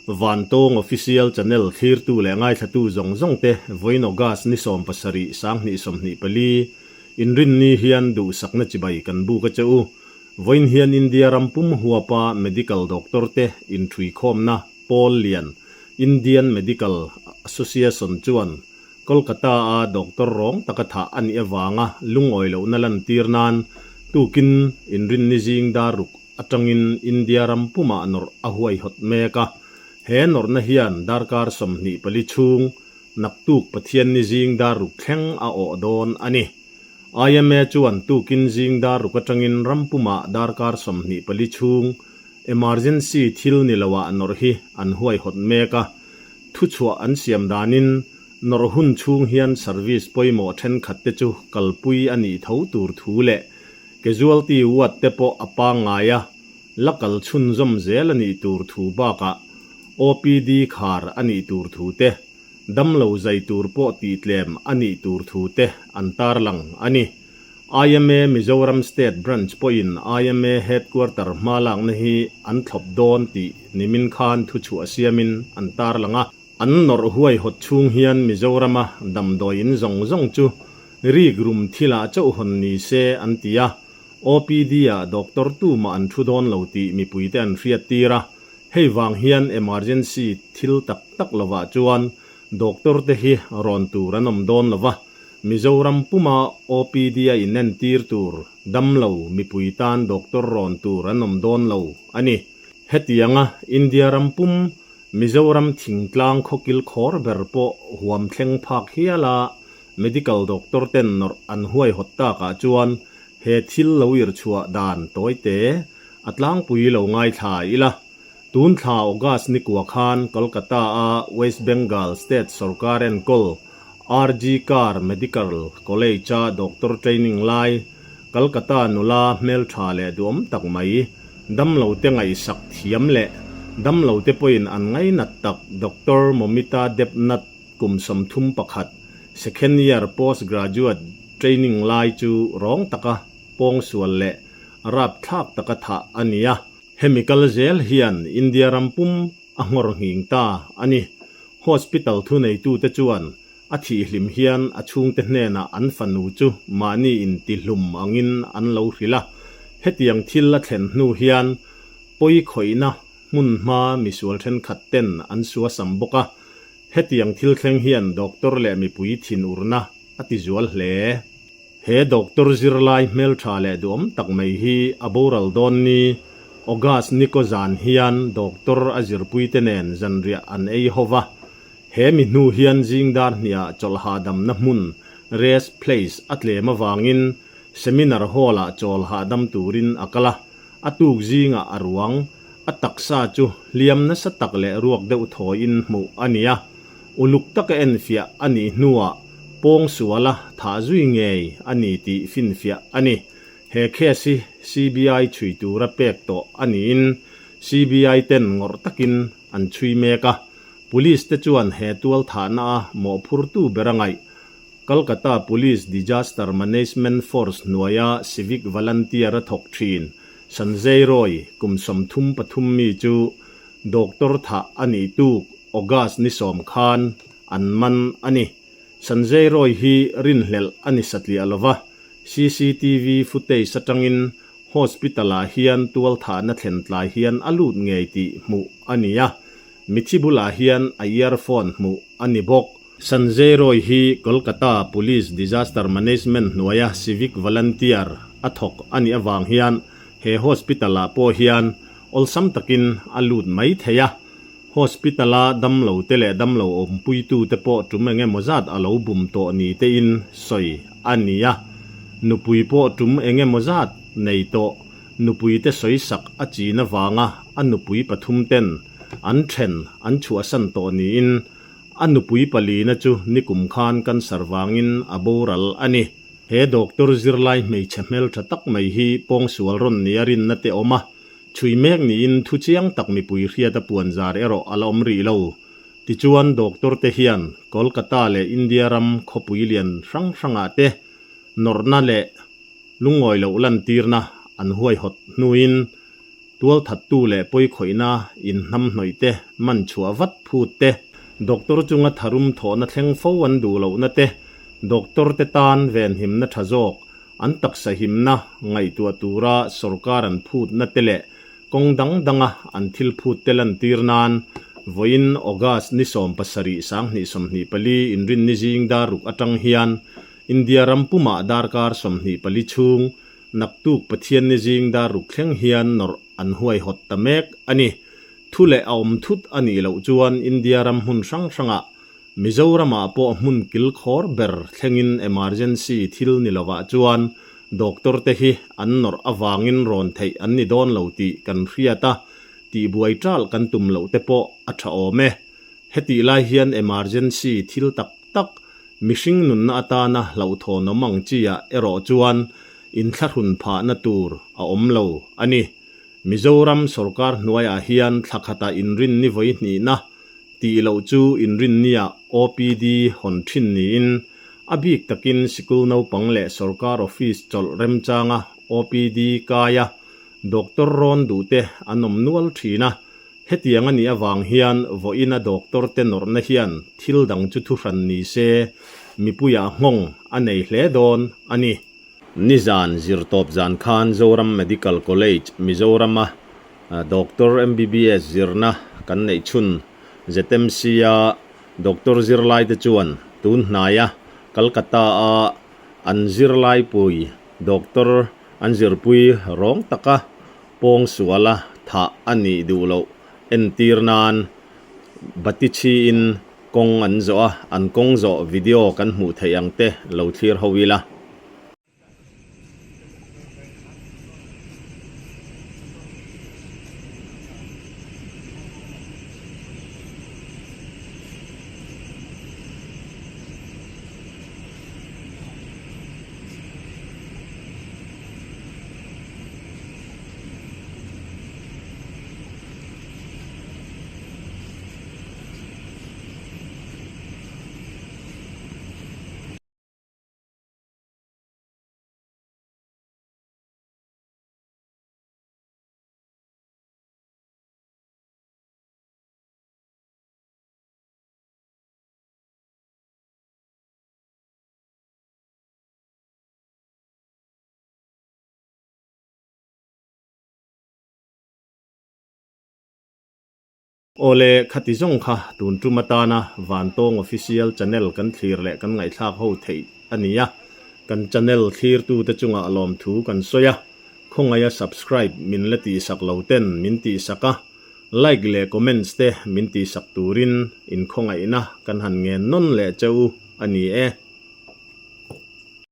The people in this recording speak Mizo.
Vantawng Official Channel thlirtu leh ngaithlatu zawng zawng te vawiin August ni 17 2024 inrinni hian duhsakna chibai kan buk a che u. Vawiin hian India ram pum huapa Medical Doctor te inthuikhawmna pawl lian Indian Medical Association chuan Kolkata a doctor rawng taka thah a nih avanga lungawi lohna lantir nan tukin inrinni zing dar ruk atangin India ram pumah nawrh a huaihawt mek a. He nawrhna hian darkar 24 chhung naktuk Pathianni zing dar ruk thleng a awh dawn a ni. IMA chuan tukin zing dar ruk atangin ram pumah darkar 24 chhung Emergency thil ni loah nawrh hi an huaihawt mek a, thuchhuah an siam danin nawrh hun chhung hian service pawimawh thenkhat te chu kalpui a nih tho tur thu leh casualty ward te pawh a pangngai a, la kal chhunzawm zel a nih tur thu bakah OPD khar a nih tur thu te, damlo zai tur pawh tihtlem a nih tur thu te an tarlang a ni. IMA Mizoram State Branch pawhin IMA Headquarter hma lakna hi an thlawp dawn tih nimin khan thuchhuah siamin an tarlang a. An nawrh huaihawt chhung hian Mizorama damdawi in zawng zawng chu rik rum thilah chauh hawn ni se an ti a, OPD-ah doctor tumah an thu dawn lo tih mipuite an hriattir a. Hei vang hian emergency thil tak tak lovah chuan doctor te hi rawn tur an awm dawn lova, Mizoram puma OPD a inentir tur damlo mipui tan doctor rawn tur an awm dawn lo a ni. Hetianga India ram pum Mizoram thingtlang khawkil khawr ber pawh huam thleng phak hiala medical doctor ten nawrh an huaihawt takah chuan he thil lo irchhuah dan tawite a tlangpui lo ngaithla ila. Tun thla August ni kua khan Kolkata-a West Bengal State sorkar enkawl RG Kar Medical College-a doctor training lai Kolkata nula hmeltha leh duhawm tak mai, damlote ngaihsak thiam leh damlote pawhin an ngainat tak Doctor Momita Debnath kum 31, second year post graduate training lai chu rawng taka pawngsual leh rapthlak taka thah a ni a. Hemi kal zel hian India ram pum a nghawr nghing ta a ni. Hospital thuneitute chuan a thihhlim hian a chhungte hnenah an fanu chu mahni intihlum angin an lo hrilh a. Hetiang thil a thlen hnu hian pawi khawihna hmun hma misual thenkhat ten an suasam bawk a. Hetiang thil thleng hian doctor leh mipui thinurna a tizual hle. He doctor zirlai hmeltha leh duhawm tak mai hi a boral dawn ni. August nikaw zan hian doctor a zirpuite nen zanriah an ei ho va. He mi hnu hian zing dar hniah chawlh hahdamna hmun, rest place, a tlem avangin seminar hall-ah chawl hahdam turin a kal a. A tuk zingah a ruang, a taksa chu hliam nasa tak leh ruak deuh thawiin hmuh a ni a. Uluk taka enfiah a nih hnuah pawngsuala thah zui ngei a ni tih finfiah a ni. He case hi CBI chhui tura pek tawh a niin CBI ten ngawrh takin an chhui mek a. Police te chuan he tual thahna a mawhphurtu ber a ngaih Kolkata Police Disaster Management Force hnuaia civic volunteer a thawk thin Sanjay Roy, kum 33 mi chu doctor thah a nih tuk August ni 10 khan an man a ni. Sanjay Roy hi rinhlelh a ni satliah lova, CCTV footage atangin hospital-ah hian tual thahna thlen tlai hian a lut ngei tih hmuh a ni a, mithi bulah hian a earphone hmuh a ni bawk. Sanjay Roy hi Kolkata Police Disaster Management hnuaia civic volunteer a thawk a nih avang hian he hospital-ah pawh hian awlsam takin a lut mai thei a. Hospital-a damlo te leh damlo awmpuitute pawh tum eng emaw zat a lo bum tawh ni tein sawi a ni a. Nupui pawh tum eng emaw zat nei tawh nupuite sawisak a chin avanga a nupui pathum ten an then an chhuahsan tawh niin A nupui palina chu nikum khan cancer vangin a boral a ni. He doctor zirlai hmeichhe hmeltha tak mai hi pawngsual rawn ni a rinna te awm a, chhui mek niin thu chiang tak mipui hriat a puan zar erawh a la awm rih lo. Tichuan doctor te hian Kolkata leh India ram khawpui lian hrang hrangah te nawrhna leh lungawi loh lantirna an huaihawt hnuin, Tualthattu leh pawikhawihna inhnamhnawih te, man chhuah vat phut te, doctor chunga tharum thawhna thleng fo an duh lohna te, doctor te tan venhimna tha zawk, an taksa himna ngaihtuah tura sorkar an phutna te leh kawng dang danga an thil phut te lantir nan vawiin August ni 17 2024 inrinni zing dar ruk atang hian India ram pumah darkar 24 chhung Naktuk Pathianni zing dar ruk thleng hian nawrh an huaihawt ta mek a ni. Thu leh a awm thut a nih loh chuan India ram hmun hrang hrangah Mizoramah pawh hmun kilkhawr ber thlengin emergency thil ni lovah chuan doctor te hi an nawrh avangin rawn theih an ni dawn lo tih kan hriat a, tihbuai ṭalh kan tum loh te pawh a ṭha awm e. Hetih lai hian emergency thil tak tak Mihring nunna atana hlauhthawnawm ang chi-ah erawh chuan inthlahrun phahna tur a awm lo a ni. Mizoram sorkar hnuaiah hian thla khata inrinni vawi hnihna tih loh chu inrinniah OPD hawn thin niin a bik takin sikul naupang leh sorkar office chawlh remchanga OPD kaia doctor rawn duhte an awm nual thin a. Hetiang a nih avang hian vawiina doctor te nawrhna hian thil dang chu thuhran ni se mipuiah nghawng a nei hle dawn a ni. Nizan zirtawp zan khan Zoram Medical College, Mizorama Doctor MBBS zirna kan neih chhun ZMC-a doctor zirlaite chuan tun hnaia Calcutta-a an zirlaipui doctor an zirpui rawng taka Pawng suala thah a nih duh loh entir nan Batichhiin kawng an zawh a, an kawng zawh video kan hmuh theih ang te lo thlir ho ila. Awle, khati zawng kha tun tum atana Vantawng Official Channel kan thlir leh kan ngaihthlak ho theih a ni a, kan channel thlirtute chungah lawmthu kan sawi a, khawngaia subscribe min la tihsak lo ten min tihsak a, like leh comments te min tihsak turin inkhawngaihna kan han ngen nawn leh che u a ni e.